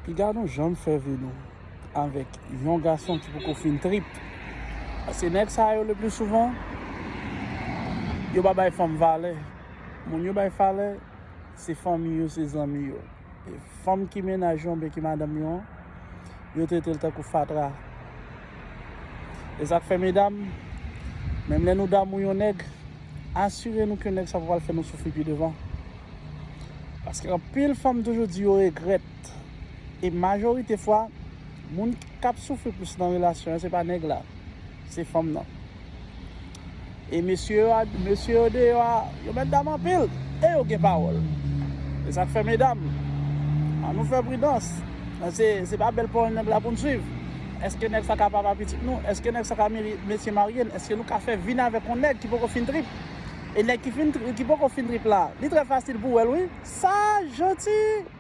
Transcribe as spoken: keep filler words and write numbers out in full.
Piga nou janm fè vi nou avèk yon gason ki poko fin trip. Paske nèg sa yo, le pli souvan, yo pa bay fanm valè. Moun yo bay valè, se fanmi yo, se zanmi yo. E fanm ki mennaj yo oubyen ki madanm yo an, yo trete l tankou fatra. E sa k fè, medam, menm lè nou damou yon nèg, asire nou ke nèg sa pa pral fè nou soufri pi devan. Paske anpil fanm toujou di yo regrèt. E majorite fwa, moun k ap soufri plis nan relasyon an, se pa nèg la, se fanm nan. E mesye yo, mesye yo deyò a, yo mèt dam anpil, e yo gen pawòl. E sa k fè, medam, ann nou fè pridans. Se, se pa bèl pawòl nèg la pou n swiv. Èske nèg sa ka papa pitit nou? Èske nèg sa ka meri-, mesye marye n? Èske nou ka fè vi n avèk yon nèg ki poko fin trip? E nèg ki fin tri-, ki poko fin trip la, li trè fasil pou w wè l, wi. Sa janti!